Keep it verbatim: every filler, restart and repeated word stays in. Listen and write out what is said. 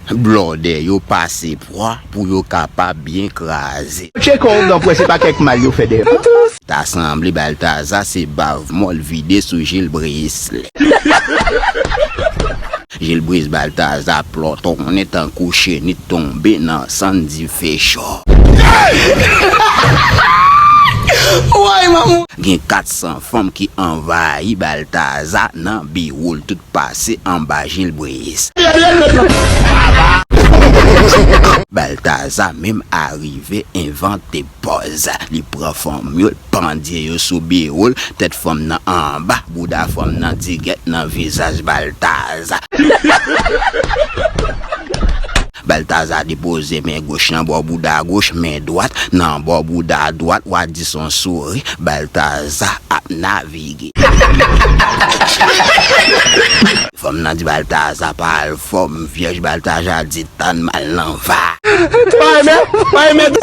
Blòdè yo pase pwa pou yo kapab byen kraze. Tcheke ougan pwè se pa kèk mal yo fè dèyè. Ta sanble Baltaza se bav mò l vide sou Jilbris li. Jilbris Baltaza plòtonnen tankou chenit tonbe nan sann dife cho. Woy, manman! Gen kat san fanm ki anvayi Baltaza nan biwo l, tout pase anba Jilbris. Baltaza menm arive envante pòz. Li pran fanm yo, l pandye yo sou biwo l, tèt fanm nan anba, bouda fanm nan dirèk nan vizaj Baltaza. Baltaza depoze men goch nan bò bouda goch, men dwat nan bò bouda dwat, w a di s on souri, Baltaza ap navige. Fanm nan di Baltaza pa al fò m vyèj, Baltaza di tann m al nan va. Pa renmen, pa renmen.